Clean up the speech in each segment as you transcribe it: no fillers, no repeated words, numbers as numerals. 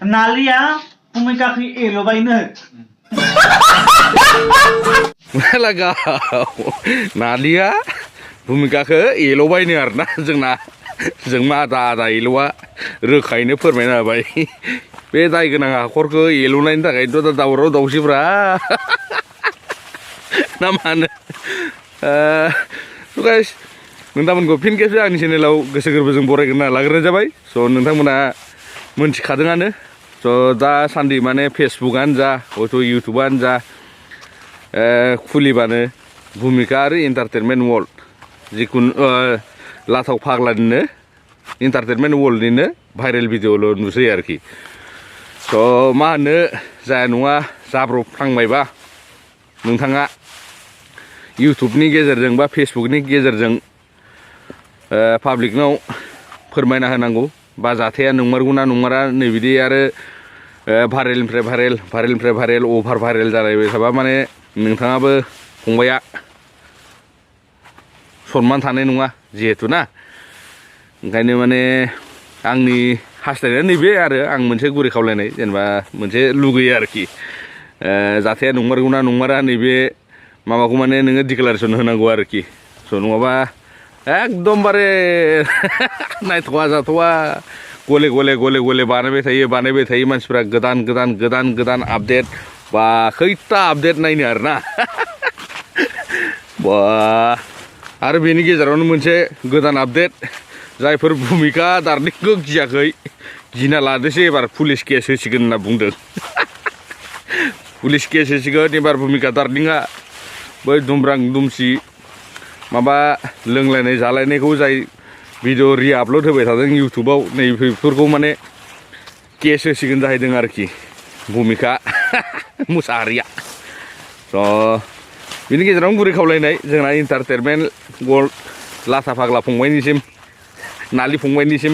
Nalia, भूमिका की yellow बाई न Malah kau Nadia भूमिकाखौ एल'बायनो आरोना जोंना जों मा आदा एल'आ रोखायैनो फोरमायना होबाय बे दाय गोनां हाखरखौ एल'नायनि थाखायथ' दा दावराव दावसिफ्रा ना मा होनो गाइस नोंथांमोनखौ फिन खेबसे आंनि चेनेलाव गोसो गोरबोजों बरायग्रोना लाग्रोनाय जाबाय स' नोंथांमोना मोनथिखादोंआनो स' दासान्दि माने फेसबुकआनो जा हयथ' इउटुबानो जा खुलिबानो भूमिका आरो एन्टारटेनमेन्ट वर्ल्ड जिखुनु लाथाव फाग्लानिनो एन्टारटेनमेन्ट वर्ल्डनिनो भाइरेल भिडिअ'ल' नुसै आरोखि स' मा होनो जाया नङा जाब्रबफ्लांबायबा नोंथाङा इउटुबनि गेजेरजों बा फेसबुकनि गेजेरजों पाब्लिकनाव फोरमायना होनांगौ बा जाथाया नंमारगौना नंमारा नै बिदि आरो भाइरेलनिफ्राय भाइरेल अभार भाइरेल जालायबाय थाबा माने नोंथाङाबो फंबाया सनमान थानाय नङा जिहेतु ना ओंखायनो माने आंनि हास्थायनाया नैबे आरो आं मोनसे गुरै खावलायनाय जेनेबा मोनसे लुगैयो आरोखि जाथाया नंमारगौना नंमारा नैबे माबाखौ माने नोङो डिक्लारेसन होनांगौ आरोखि स' नङाबा एकदमबारे नायथ'वा जाथ'वा गले गले बानायबाय थायो मानसिफ्रा गोदान आपडेट बा खैथा आपडेट नायनो आरोना बा आरो बेनि गेजेरावनो मोनसे गोदान आपडेट जायफोर भूमिका दार्लिंखौ गियाखै गिना लादोसो एबार पुलिस केस होसिगोन होनना बुंदों पुलिस केस होसिगोन एबार भूमिका दार्लिंआ बै दुमब्रां दुमसि माबा लोंलायनाय जालायनायखौ जाय भिडिअ रिआपल'ड होबाय थादों इउटुबाव नैबेफोरखौ माने केस होसिगोन जाहैदों आरोखि भूमिका मुसाहारिया स' बिनि गेजेरावनो गुरै खावलायनाय जोंना एन्टारटेनमेन्ट वर्ल्ड लाथा फाग्ला फंबायनिसिम नालि फंबायनिसिम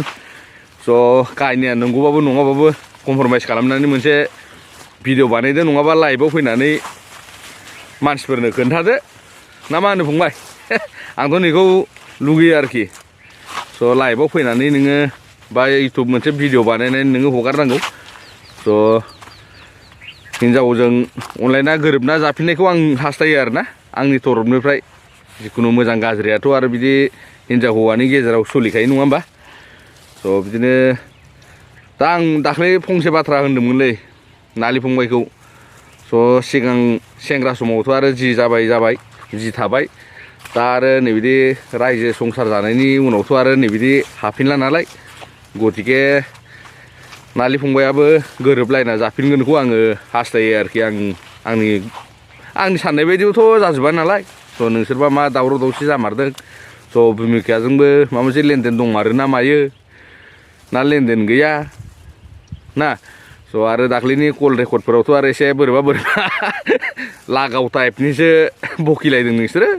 स' काहिनिया नंगौबाबो नङाबाबो कमप्रमाइस खालामनानै मोनसे भिडिअ बानायदो नङाबा लाइभआव फैनानै मानसिफोरनो खोन्थादो ना मा होनो फंबाय आंथ' नैखौ लुगैयो आरोखि स' लाइभआव फैनानै नोङो बा इउटुब मोनसे भिडिअ बानायनानै नोङो हगारनांगौ स' हिन्जावजों अनलायना गोरोबना जाफिननायखौ आं हास्थायो आरोना आंनि तरफनिफ्राय जिखुनु मोजां गाज्रियाथ' आरो बिदि हिन्जाव हौवानि गेजेराव सोलिखायो नङा होमबा स' बिदिनो दा आं दाख्लै फंसे बाथ्रा होनदोंमोनलै नालि फंबायखौ स' सिगां सेंग्रा समावथ' आरो जि जाबाय जि थाबाय दा आरो नैबिदि रायजो संसार जानायनि उनावथ' आरो नैबिदि हाफिनला नालाय गतिके नालि फंबायाबो गोरोबलायना जाफिनगोनखौ आङो हास्थायो आरोखि आंनि साननाय बायदिबोथ' जाजोबा नालाय स' नोंसोरबा मा दावराव दावसि जामारदों स' भूमिकाजोंबो माबा मोनसे लेनदेन दंमारो ना मायो ना लेनदेन गैया ना स' आरो दाख्लैनि कल रेकर्डफोरावथ' आरो एसे बोरैबा लागाव टाइपनिसो बकिलायदों नोंसोरो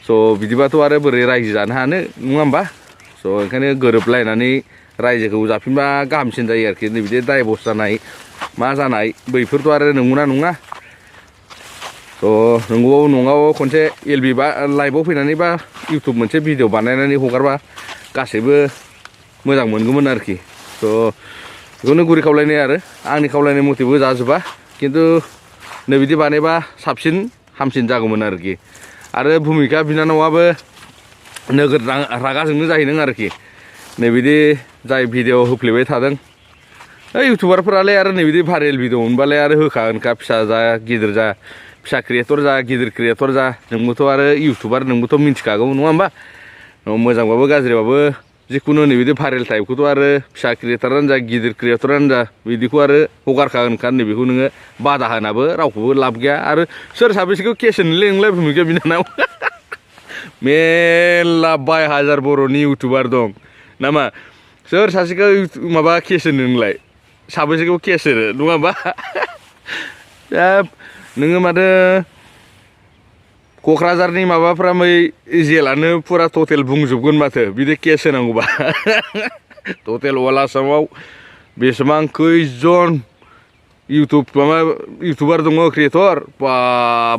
स' बिदिबाथ' आरो बोरै रायजो जानो हानो नङा होमबा स' ओंखायनो गोरोबलायनानै रायजोखौ जाफिनबा गाहामसिन जायो आरोखि नै बिदि डाइभर्स जानाय मा जानाय बैफोरथ' आरो नंगौना नङा स' नंगौबाबो नङाबाबो खनसे एलबि बा लाइभआव फैनानै बा इउटुब मोनसे भिडिअ बानायनानै हगारबा गासैबो मोजां मोनगौमोन आरोखि स' बेखौनो गुरै खावलायनाय आरो आंनि खावलायनाय मथेबो जाजोबा खिन्थु नै बिदि बानायबा साबसिन हामसिन जागौमोन आरोखि आरो भूमिका बिनानावाबो नोगोद रागा जोंनो जाहैदों आरोखि नै बिदि जाय भिडिअ होफ्लेबाय थादों इउटुबारफोरालाय आरो नै बिदि भाइरेल भिडिअ मोनबालाय आरो होखागोनखा फिसा जा गिदिर जा फिसा क्रिएटर जा गिदिर क्रिएटर जा नोंबोथ' आरो इउटुबार नोंबोथ' मिन्थिखागौ नङा होमबा मोजांबाबो गाज्रिबाबो जिखुनु नै बिदि भाइरेल टाइपखौथ' आरो फिसा क्रिएटरानो जा गिदिर क्रिएटरानो जा बिदिखौ आरो हगारखागोनखा नैबेखौ नोङो बादा होनाबो रावखौबो लाब गैया आरो सोर साबेसेखौ केस होनोलै नोंलाय भूमिका बिनानाव मेरला 20,000 बर'नि इउटुबार दं नामा सोर सासेखौ माबा केस होनो नोंलाय साबेसेखौ केस होनो नङा होमबा दा नोङो माथो क'क्राझारनि माबाफ्रा मै जेलानो फुरा टटेल बुंजोबगोन माथो बिदि केस होनांगौबा टटेल अल आसामाव बेसेबां खैजन इउटुबार दङ क्रिएटर बा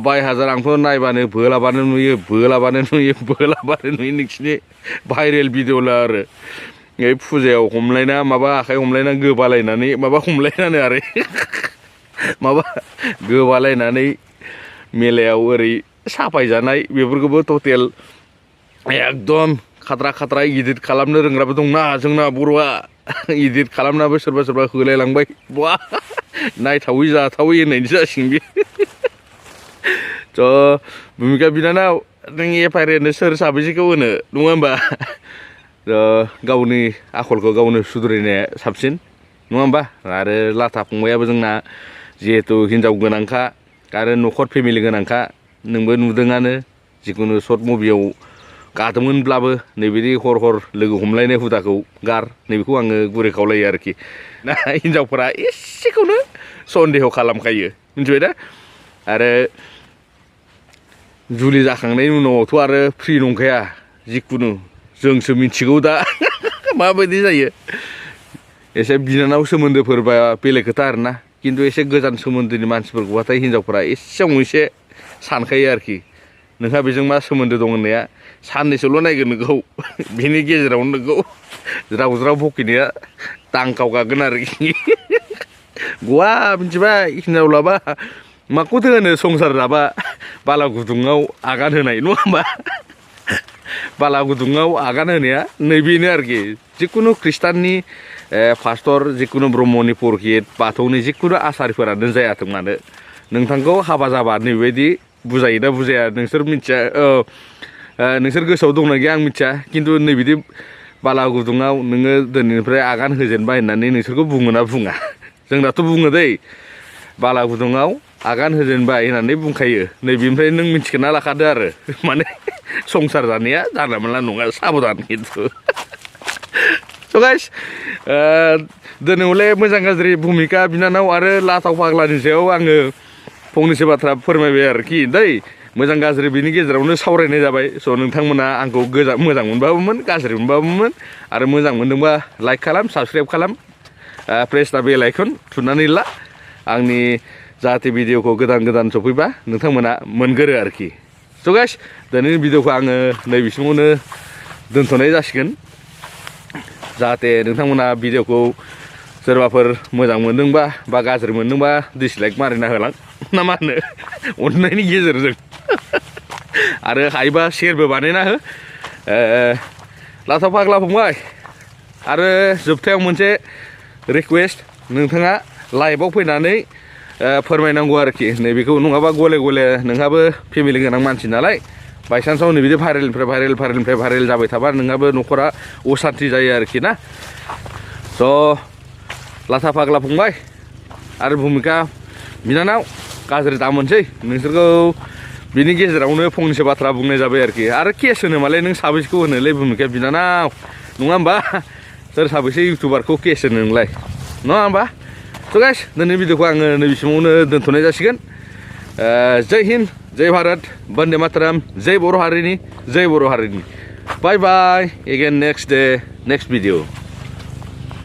20,000 आंथ' नायबानो बोलाबानो नुयो नोंसिनि भाइरेल भिडिअ'ला आरो ओइ फुजायाव हमलायना माबा आखाइ हमलायना गोबालायनानै माबा हमलायनानै आरो माबा गोबालायनानै मेलायाव ओरै साफायजानाय बेफोरखौबो टटेल एकदम खात्रा खात्रा इदिट खालामनो रोंग्राबो दंना जोंना बर'आ इदिट खालामनाबो सोरबा सोरबा होलायलांबाय बा नायथावै जाथावै होननायनि जासिगोन बे थ' भुमिका बिनानाव नों एफआइआर होनो सोर साबेसेखौ होनो नङा होमबा गावनि आखलखौ गावनो सुद्रायनाया साबसिन नङा होमबा आरो लाथा फंबायाबो जोंना जिहेथु हिनजाव गोनांखा आरो न'खर फेमिलि गोनांखा नोंबो नुदोंआनो जिखुनु सर्ट मुभियाव गादोंमोनब्लाबो नैबिदि हर हर लोगो हमलायनाय हुदाखौ गार नैबेखौ आङो गुरै खावलायो आरोखि ना हिनजावफोरा एसेखौनो सन्देह खालामखायो मिथिबाय दा आरो जुलि जाखांनायनि उनावथ' आरो फ्रि नंखाया जिखुनु जोंसो मिथिगौ दा माबायदि जायो एसे बिनानाव सोमोन्दोफोरबा बेलेग खोथा आरोना खिन्थु एसे गोजान सोमोन्दोनि मानसिफोरखौबाथाय हिनजावफोरा एसेयावनो एसे सानखायो आरोखि नोंहा बेजों मा सोमोन्दो दं होननाया साननैसोल' नायगोन नोंखौ बेनि गेजेरावनो नोंखौ ज्राव ज्राव बखिनाया दांखावखागोन आरोखि गवा मिथिबाय हिनजाव लाबा माखौथो होनो संसार जाबा बाला गुदुङाव आगान होनाय नङा होमबा बाला गुदुङाव आगान होनाया नैबेनो आरोखि जिखुनु ख्रिस्टाननि पास्टर जिखुनु ब्रह्मनि पुरहित बाथौनि जिखुनु आसारिफोरानो जायाथों मानो नोंथांखौ हाबा जाबा नैबायदि बुजायोना बुजाया नोंसोर मिथिया नोंसोर गोसोआव दंना गैया आं मिथिया खिन्थु नैबिदि बाला गुदुङाव नोङो दिनैनिफ्राय आगान होजेनबाय होननानै नोंसोरखौ बुङोना बुङा जोंनाथ' बुङो दै बाला गुदुङाव आगान होजेनबाय होननानै बुंखायो नैबेनिफ्राय नों मिथिखाना लाखादो आरो माने संसार जानाया जानला मोनला नङा साबधान खिन्थु स' गाइस दिनै हले मोजां गाज्रि भुमिका बिनानाव आरो लाथाव फाग्लानि सायाव आङो फंनैसो बाथ्रा फोरमायबाय आरोखि दै मोजां गाज्रि बिनि गेजेरावनो सावरायनाय जाबाय स' नोंथांमोना आंखौ मोजां मोनबाबोमोन गाज्रि मोनबाबोमोन आरो मोजां मोनदोंबा लाइक खालाम साबसक्राइब खालाम प्रेस दा बेल आइकन थुनानै ला आंनि जाहाथे भिडिअखौ गोदान गोदान सफैबा नोंथांमोना मोनगोरो आरोखि स' गाइस दिनैनि भिडिअखौ आङो नैबेसिमावनो दोनथ'नाय जासिगोन जाहाथे नोंथांमोना भिडिअखौ सोरबाफोर मोजां मोनदोंबा बा गाज्रि मोनदोंबा डिसलाइक मारिना होलां ना मा होनो अननायनि गेजेरजों आरो हायोबा शेयारबो बानायना हो लाथा फाग्ला फंबाय आरो जोबथायाव मोनसे रिकुवेस्ट नोंथाङा लाइभआव फैनानै फोरमायनांगौ आरोखि नैबेखौ नङाबा गले गले नोंहाबो फेमिलि गोनां मानसि नालाय बायसान्सआव नैबिदि भाइरेलनिफ्राय भाइरेल जाबाय थाबा नोंहाबो न'खरा असान्ति जायो आरोखि ना स' लाथा फाग्ला फंबाय आरो भुमिका बिनानाव गाज्रि दामोनसै नोंसोरखौ बिनि गेजेरावनो फंनैसो बाथ्रा बुंनाय जाबाय आरो केस होनो मालाय नों साबेसेखौ होनोलै भुमिका बिनानाव नङा होमबा सोर साबेसे इउटुबारखौ केस होनो नोंलाय नङा होमबा स' गाइस दिनैनि भिडिअखौ आङो नैबेसिमावनो दोनथ'नाय जासिगोन जय हिन्द जय भारत बन्दे मातरम जय बर' हारिनि bye bye again next day next video